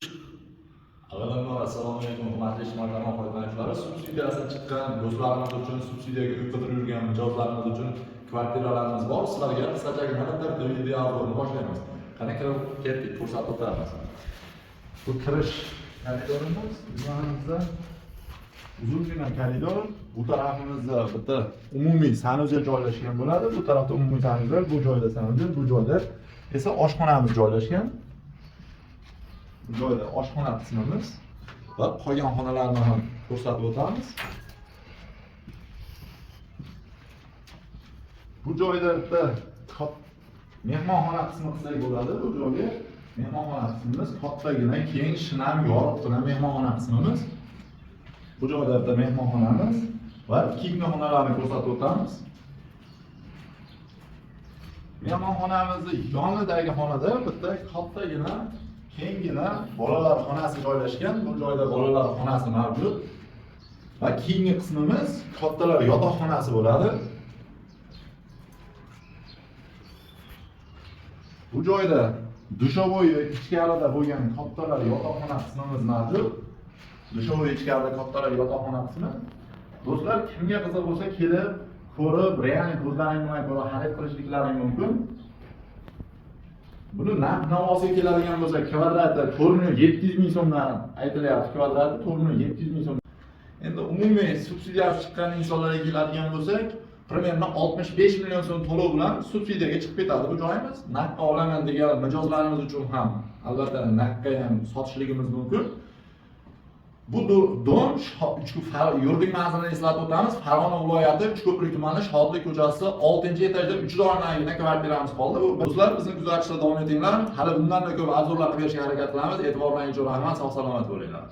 Avvalambor, assalomu alaykum, hurmatli ijtimoiy tarmoq foydalanuvchilari. Subsidiyasi chiqqan do'stlarimiz uchun, subsidiyaga uy qidirib yurgan mijozlarimiz uchun kvartiralarimiz bor. Sizlarga qisqachagina bitta video обзор ni boshlaymiz. Qani, kirib ketdik, ko'rsatib o'tamiz. Bu kirish koridorimiz, yonimizda uzungina koridor. Bu tarafimizda bitta umumiy санузел joylashgan bo'ladi. Bu tarafda umumiy санузел, bu joyda санузел, bu joyda esa oshxonamiz joylashgan. Bu joyda oshxona qismimiz va qolgan xonalarni ham ko'rsatib o'tamiz. Bu joyda bitta mehmonxona qismi qilsak bo'ladi. Bu joyga mehmonxona qismimiz kattagina, keng, shinam, yorug'gina mehmonxona qismimiz. Bu joyda bitta mehmonxonamiz va keyingi xonalarni ko'rsatib o'tamiz. Mehmonxonamizni yonidagi xonada bitta kattagina, kenggina bolalar xonasi joylashgan. Bu joyda bolalar xonasi mavjud. Va keyingi qismimiz kattalar yotoqxonasi bo'ladi. Bu joyda душевой ichkarida bo'lgan kattalar yotoqxona qismimiz mavjud. Душевой ichkarida kattalar yotoqxona qismi. Do'stlar, kimga qiziq bo'lsa, kelib, ko'rib, реальный ko'zlaring bilan ko'rib xarid qilishliklaring mumkin. Buni narx navosiga keladigan bo'lsak, kvadrati 4 million 700 ming so'mdan aytilyapti. Kvadrati 4 million 700 ming so'm. Endi umumiy subsidiyasi chiqqan insonlarga keladigan bo'lsak, примерно 65 million so'm to'lov bilan subsidiyaga chiqib ketadi bu joyimiz. Naqdga olaman degan mijozlarimiz uchun ham albatta naqdga ham sotishligimiz mumkin. Bu dom yurdik manzilini eslatib o'tamiz. Farg'ona viloyati, Uchko'prik tumani, Shodlik ko'chasi, 6-etajda 3 donagina kvartiramiz qoldi. Bu do'stlar, bizni kuzatishda davom etinglar. Hali bundan-da ko'p обзор lar qilib berishga harakat qilamiz. E'tiborlaringiz uchun rahmat, sog' salomat bo'linglar.